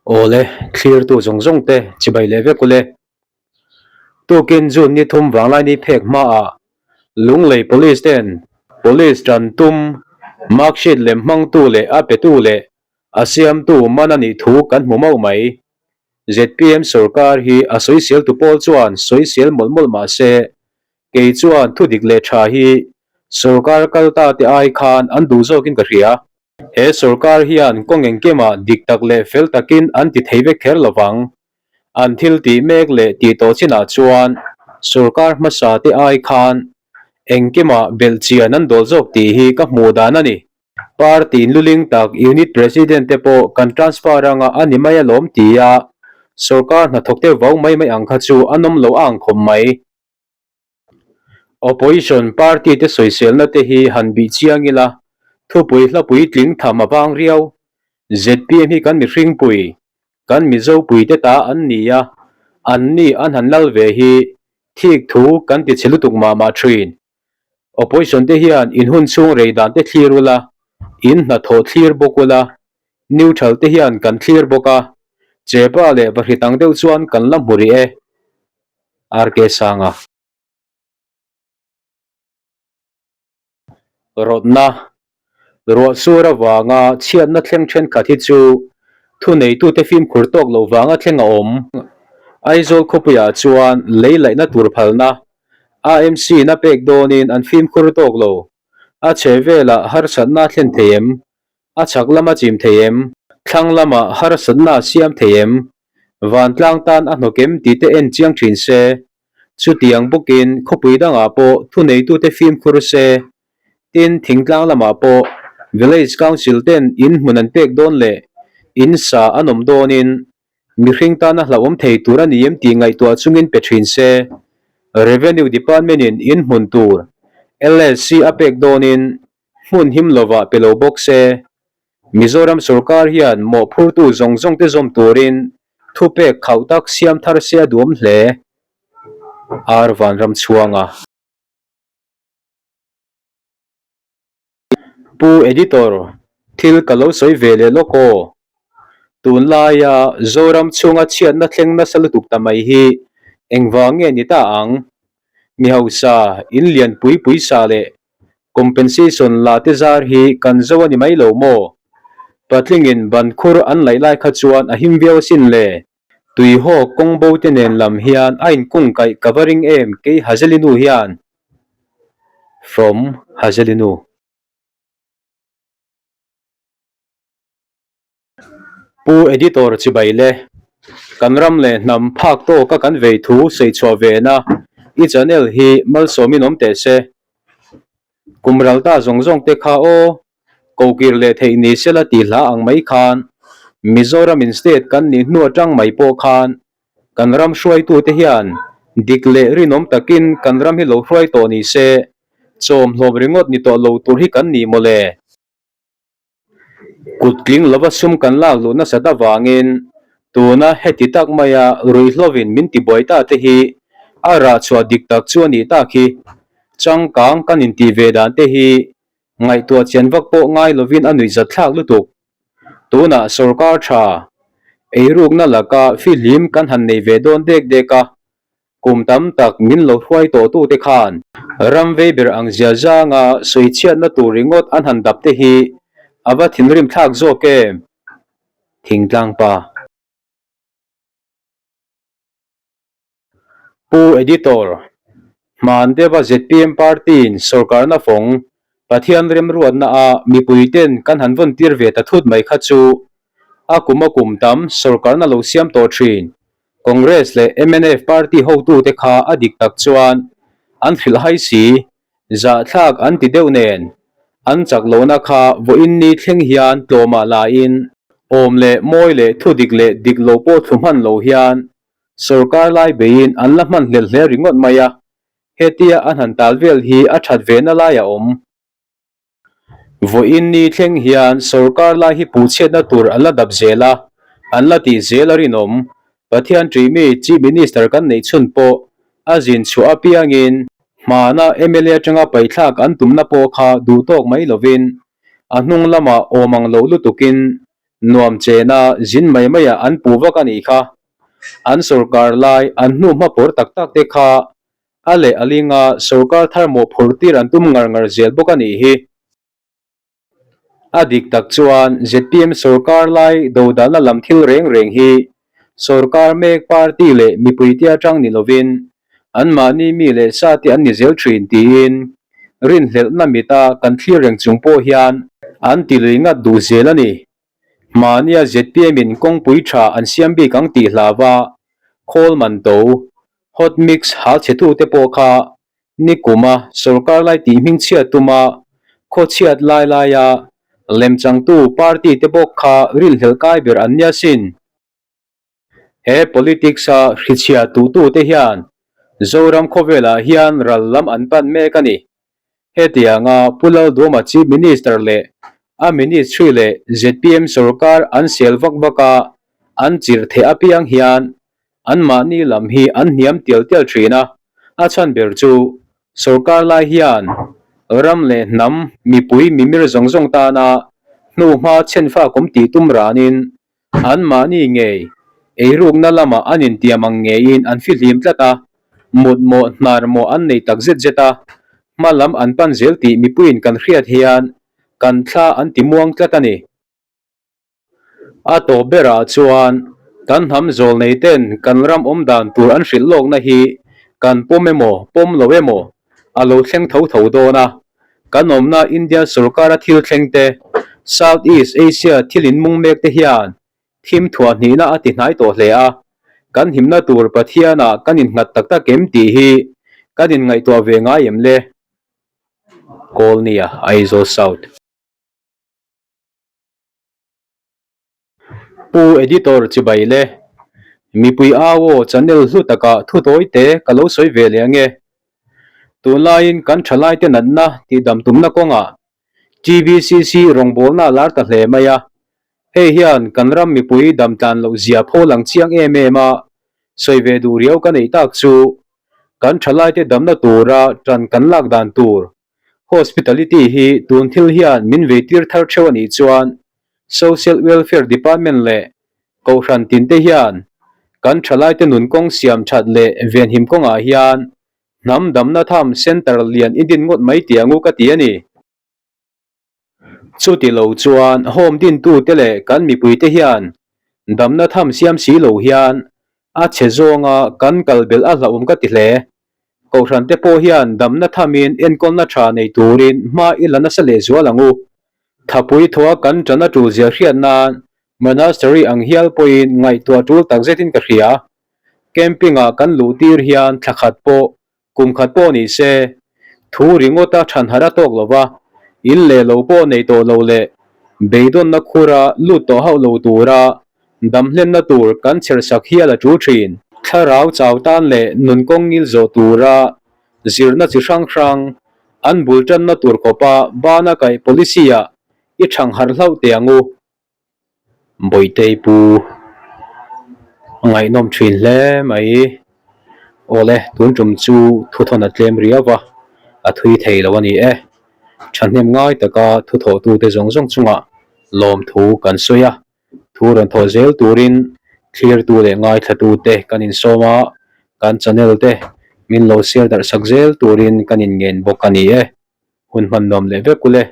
Awle, thlirtu zawng zawng te chibai leh vek ule. Tukin June ni thum vanglaini phek hmaah Lunglei Police ten Police tan tum mark sheet lem hmangtu leh a petu leh a siamtu man a nih thu kan hmu mauh mai. Zpm sorkar hi a sawiseltu pawl chuan sawisel mawlh mawlh mah se kei chuan thu dik leh tha hi sorkar kal ta te ai khan an duh zawkin ka hria. He sorkar hian kawng engkimah dik tak leh fel takin an ti thei vek kher lovang. An thil tih mek leh tih tawh chinah chuan sorkar hmasa te ai khan engkimah belh chian an dawl zawk tih hi ka hmuh dan a ni. Party luling tak Unit President te pawh kan transfer anga a ni mai alawm tia sorkar hnathawk te vau mai mai ang kha chu an awm lo a ang khawp mai. Opposition party te sawiselna te hi han bih chiang ila, thupui hlapui tling tham a vang riau. Zpm hi kan mihringpui, kan Mizopui te ta an ni a, an ni an han lal ve hi thik thu kan ti chhe lutuk mah mah thin. Opposition te hian in hun chhung rei dan te thlir ula, in hnathawh thlir bawk ula, neutral te hian kan thlir bawk a, chepa leh vahrit ang deuh chuan kan la hmu rih e. RK Sanga. Rawtna, Ruah sur avanga chhiatna thleng thenkhat hi chu thuneitute fimkhur tawk lo vanga thleng a awm. Aizawl khawpuiah chuan lei laihna tur phalna AMC-in a pek dawnin an fimkhur tawk lo. A chhe velah harsatna a thlen thei em? A chhak lama chim thei em? Thlang lama harsatna a siam thei em? Vantlang tan a hnawk em tih te en chiang thin se. Chutiang bawkin khawpui dangah pawh thuneitute fimkhur se. Tin, thingtlang lamah pawh Village Council ten in hmun an pek dawn leh in sa an awm dawnin mihring tana hlauhawm thei tur a ni em tih ngaihtuah chungin pe thin se. Revenue Department in in hmun tur LSC a pek dawnin hmun him lovah pe lo bawk se. Mizoram sorkar hian mawhphurtu zawng zawng te zawm turin thupek khauh tak siam thar se a duam hle. Ar Vanramchhuanga. Pu Editor, thil ka lo sawi ve leh lawk aw. Tunlaia Zoram chhunga chhiatna thleng nasa lutuk ta mai hi engvang nge ni ta ang? Mi hausa, in lian pui pui sa leh Compensation la te zar hi kan zo a ni mai lo maw? Patlingin ban khur an laih lai kha chuan a him viau asin le. Tuihaw kawng bo te nen lam hian a inkung kaih ka va ring em kei Hazelinu hian. From Hazelinu. Pu Editor chibai le, kan ram leh hnam phak tawka kan vei thu sawi chhuah ve na i channel hi malsawmin awm teh se. Kum ral ta zawng zawng te kha aw, kokir leh theih ni sela tih hla ang mai khan Mizoram in state kan nih hnu atang mai pawh khan kan ram hruaitu te hian dik leh rinawm takin kan ram hi lo hruai tawh ni se, chawmhlawm ringawt ni tawh lo tur hi kan ni mawle. Kut tling lova sum kan lak luh nasat avangin tuna heti tak maia ruihhlovin min tibuai ta te hi a rah chhuah dik tak chu a nih tak hi. Changkang kan intih ve dan te hi ngaihtuah chian vak pawh ngai lovin a nuihzat thlak lutuk. Tunah sorkar tha eirukna laka fihlim kan han nei ve dawn dek dek a, Kum tam tak min lo hruai tawhtute khan ram vei ber ang zia zanga sawichhiatna tur ringawt an han dap te hi a va thinrim thlak zawk em? Thingtlang pa. Pu Editor, Hman deuha zpm party-in sorkarna fawng Pathian remruatna a mipui ten kan han vawn tir ve ta thut mai kha chu a kum a kum tam sorkarna lo siam tawh thin Congress leh mnf party hotute kha a dik tak chuan an hrilh hai si, zahthlak an ti deuh nen an chak lohna kha vawiin ni thleng hian tlawmah laiin awm leh mawi leh thudik leh dik lo pawh thlu hman lo hian sorkar lai beiin an la hman hlel hle ringawt mai a, hetia an han tal vel hi a that ve na lai a awm. Vawiin ni thleng hian sorkar lai hi puhchhiatna tur an la dap zel a, an la tih zel a rinawm. Pathian ṭihmi Chief Minister kan neih chhun pawh a zin chhuah apiangin hmana mla atanga paithlak an tumna pawh kha duh tawk mai lovin a hnung lamah awm ang lo lutukin. Nuam chena zin mai maiah an puh vak a nih kha. An sorkar lai an hnu hma pawr tak tak te kha a leh a linga sorkar thar mawhphurh tir an tum ngar ngar zel bawk a nih hi. A dik tak chuan zpm sorkar lai dodalna lam thil reng reng hi sorkar mek party leh mipuite atang ni lovin anmahni mi leh sa te an ni zel thin tiin rinhlelhna mita kan thlir reng chung pawh hian an ti lui ngat duh zel a ni. Mahnia zpm in kawngpui tha an siam bik ang tih hlauva khawl man to, hot mix hal chhetute pawh kha Nikuma sorkar lai tih hmingchhiat tuma khawchhiat lai laia lemchangtu party te bawk kha rinhlelh kai ber an nia sin. He politics a hrichhia tuhtute hian Zoram khawvelah hian ral lam an pan mek a ni. Hetianga Pu Lalduama Chief Minister leh a Ministry leh zpm sorkar an sel vak vak a, an chirh theh apiang hian Anmahni lam hi an hniam tial tial thin a, a chhan ber chu sorkar lai hian ram leh hnam mipui mimir zawng zawng tana hnuhma chhenfak awm tih tum ranin anmahni ngei eirukna lamah an intiam ang ngeiin an fihlim tlat a, mutmawh hnarmawh an nei tak zet zet a, hma lam an pan zel tih mipuiin kan hriat hian kan thla an ti muang tlat a ni. A tawp berah chuan kan hnam zawl nei ten kan ram awm dan tur an hrilh lawkna hi kan pawm emaw pawm lo emaw a lo thleng tho tho dawn a. Kan awmna India sorkara thil thleng te, South East Asia thil inmung mek te hian thim thuah hnihna a ti hnai tawh hle a. Kan himna tur Pathianah kan innghat tak tak em tih hi kan inngaihtuah ve ngai em le? Kawlnia, Aizawl South. Pu Editor chibai le, mipui au aw channel hlu takah thu tawi te ka lo sawi ve leh ange. Tunlaiin kan thalaite natna tihdam tumna kawngah TBCC rawngbawlna a lar ta hle mai a, hei hian kan ram mipui dam tlan loh zia pho lang chiang em em a, sawi ve duh riau ka neih tak chu kan thalaite damna tura tan kan lak dan tur Hospitality hi tun thil hian min veitir thar theuh a nih chuan Social Welfare Department leh Kohhran tinte hian kan thalaite nun kawng siam that leh venhim kawngah hian hnam damna tham centre lian i din ngawt mai tih angu ka ti a ni. Chuti lo chuan home dintute leh kan mipuite hian damna tham siam si lo hian a chhe zawnga kan kal belh a hlauhawm ka ti hle. Kohhran te pawh hian damna thamin enkawlna tha nei turin hma i la nasa lehzual ang u. Thapui thaw a kan tan a tul zia hriat nan monastery ang hial pawhin ngaihtuah tul tak zetin ka hria. Camping-ah kan luh tir hian thla khat pawh Kum khat pawh ni se, thu ringawta thanhar a tawk lo va, in leh lo pawh nei tawh lo leh beidawnna khura lut tawh hauh lo tura damhlenna tur kan chhersak hial a tul thin. Thlarau chau tan leh nun kawng ngil zawh tura zirna chi hrang hrang an bul tanna tur khawpa bana kaih policy-ah i thangharh hlauh teh ang u. Bawitei pu a ngaihnawm thin hle mai. Awle tun tum chu thuthawn a tlem riau a, a thui thei lo a ni e. Thahnem ngai taka thuthawhtute zawng zawng chungah lawmthu kan sawi a, thu rawn thawh zel turin thlirtu leh ngaithlatute kan insawm a, kan channel te min lo share darh sak zel turin kan inngen bawk a ni e. Hun hman nuam leh vek ule.